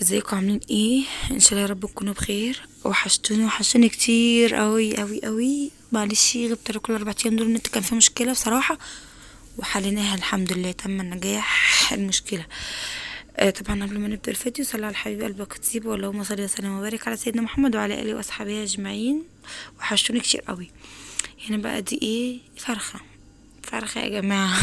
ازيكم عاملين ايه؟ ان شاء الله يا رب تكونوا بخير. وحشتوني وحشتوني كتير قوي قوي قوي. معلش غبت لكم الاربع ايام دول، النت كان فيه مشكلة بصراحة وحليناها الحمد لله، تم النجاح المشكلة. طبعا قبل ما نبدا الفيديو صلى على الحبيب قلبك طيب، واللهم صل وسلم وبارك على سيدنا محمد وعلى اله واصحابه اجمعين. وحشتوني كتير قوي. هنا بقى دي ايه؟ فرخة، فرخة يا جماعة.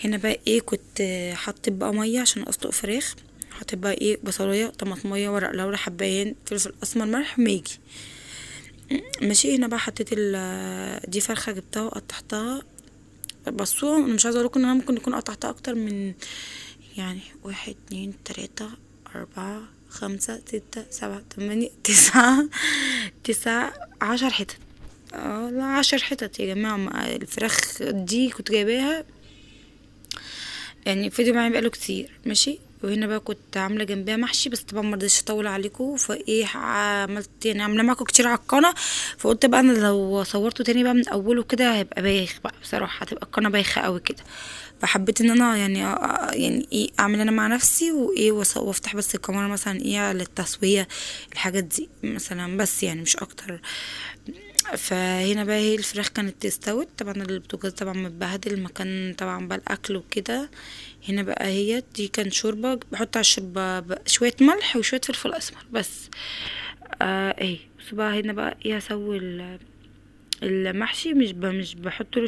هنا بقى ايه؟ كنت حطيت بقى مية عشان اسلق فراخ، حطيت بقى ايه؟ بصلايه، طماطميه، ورق لورا، حبايين، فلفل اسمر، ملح، ماجي، ماشي. هنا بقى حطيت دي فرخة جبتها وقطعتها. بصوا انا مش عايزه اقول لكم ان انا ممكن يكون قطعتها اكتر من يعني 1 2 3 4 5 6 7 8 9 9 10 حتت. لا 10 حتت يا جماعة. الفراخ دي كنت جايباها يعني فيديو معايا بقاله كتير، ماشي. وهنا بقى كنت عامله جنبها محشي، بس طبعا ما رضيتش اطول عليكم، فايه عملت يعني عامله معاكم كتير على القناة، فقلت بقى انا لو صورته تاني بقى من اوله كده هيبقى بايخ بقى بصراحة، هتبقى القناة بايخة قوي كده. فحبيت ان انا يعني ايه اعمل انا مع نفسي وايه وافتح بس الكاميرا مثلا ايه للتسويه الحاجات دي مثلا، بس يعني مش اكتر. فهنا بقى هي الفراخ كانت استوت، طبعا البوتاجاز طبعا متبهدل مكان طبعا بقى الاكل وكده. هنا بقى هي دي كان شوربة، بحط على الشوربة شوية ملح وشوية فلفل اسمر بس. اهي بصوا بقى هنا بقى ايه هسوي المحشي، مش بحط له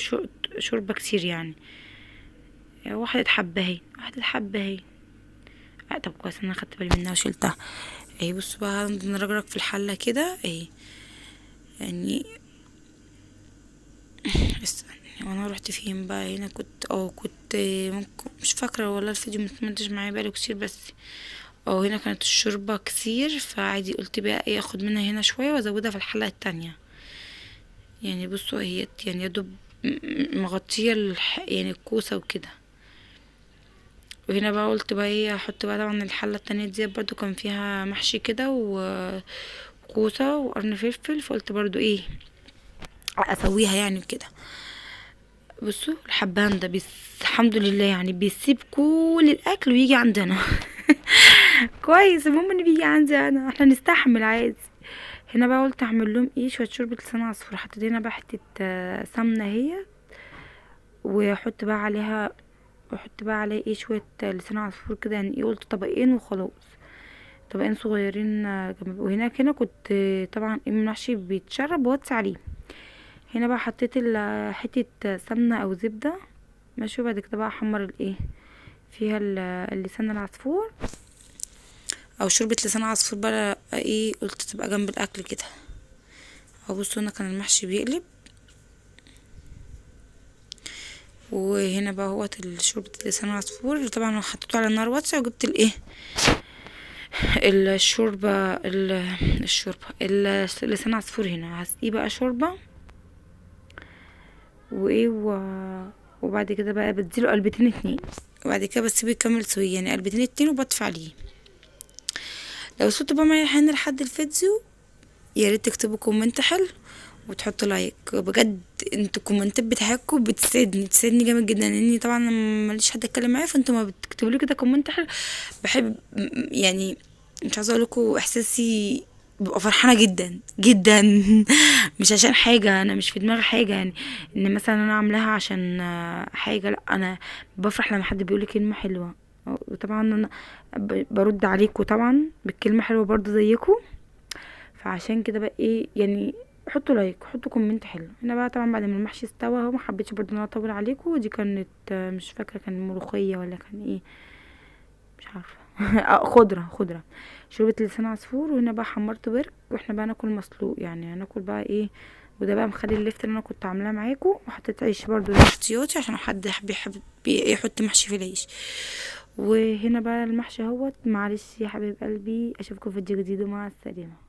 شوربة كتير يعني، واحدة حبه اهي، واحدة حبه اهي. طب كويس انا خدت بالي منها وشلتها اهي. بصوا بقى نرجرج في الحلة كده اهي، يعني استني وانا رحت فين بقى؟ هنا كنت كنت ممكن مش فاكره والله، الفيديو ما اتمنتش معايا بقاله كتير، بس هنا كانت الشوربة كتير، فعادي قلت بقى ايه اخد منها هنا شوية وازودها في الحلقة التانية. يعني بصوا هي يعني يا دوب مغطيه يعني الكوسه وكده. وهنا بقى قلت بقى ايه احط بقى طبعا الحلة التانية دي برضو كان فيها محشي كده وكوسه وقرن فلفل، فقلت برضو ايه اسويها يعني كده. بصوا الحبان ده بس الحمد لله يعني بيسيب كل الاكل ويجي عندنا. كويس، المهم ان بيجي عندي انا، احنا نستحمل عادي. هنا بقى قلت اعمل لهم ايه شوية شوربة لسان عصفور، حطيت هنا بقى حتة سمنه اهي، واحط بقى عليها، واحط بقى عليها ايه شوية لسان عصفور كده، يعني ايه قلت طبقين وخلاص، طبقين صغيرين جنب. وهناك هنا كنت طبعا المحشي بيتشرب ووطي عليه. هنا بقى حطيت حتة سمنه او زبدة، ماشي. وبعد كده بقى احمر الايه فيها اللسان العصفور او شوربة لسان عصفور بقى ايه، قلت تبقى جنب الاكل كده. اهو بصوا هنا كان المحشي بيقلب. وهنا بقى اهوت شوربة لسان العصفور، طبعا حطيته على النار واطية، وجبت الايه الشوربة الشوربة لسان عصفور هنا هسقيه بقى شوربة وايه وبعد كده بقى بديله قلبتين اتنين، وبعد كده بسيبه يكمل سويه يعني قلبتين اتنين وبطفي عليه. لو وصلتوا بقى معايا هنا لحد الفيديو يا ريت تكتبوا comment حلو وتحطوا like، بجد انتوا الكومنتات بتاعتكم بتسعدني جامد جدا، لاني طبعا ماليش حد اتكلم معايا، فانتوا ما بتكتبوا لي كده comment حلو بحب يعني مش عايزه اقول لكم احساسي ببقى فرحانة جدا جدا. مش عشان حاجة، انا مش في دماغي حاجة يعني ان مثلا انا عاملاها عشان حاجة، لا انا بفرح لما حد بيقول لي كلمة حلوة، وطبعا انا برد عليكم طبعا بالكلمة حلوة برضو زيكم. فعشان كده بقى ايه يعني حطوا like، حطوا comment حلو. هنا بقى طبعا بعد ما المحشي استوى اهو، ما حبيتش برضو ان انا اطول عليكم. دي كانت مش فاكره كان ملوخية ولا كان ايه مش عارفه. خضرة شوربة لسان عصفور. وهنا بقى حمرت برك، واحنا بقى ناكل مسلوق يعني هناكل بقى ايه. وده بقى مخلي اللفت اللي انا كنت عاملاه معاكم، وحطيت عيش برضو احتياطي عشان حد بيحب يحط محشي في العيش. وهنا بقى المحشي اهوت. معلش يا حبيب قلبي، اشوفكم في فيديو جديد ومع السلامة.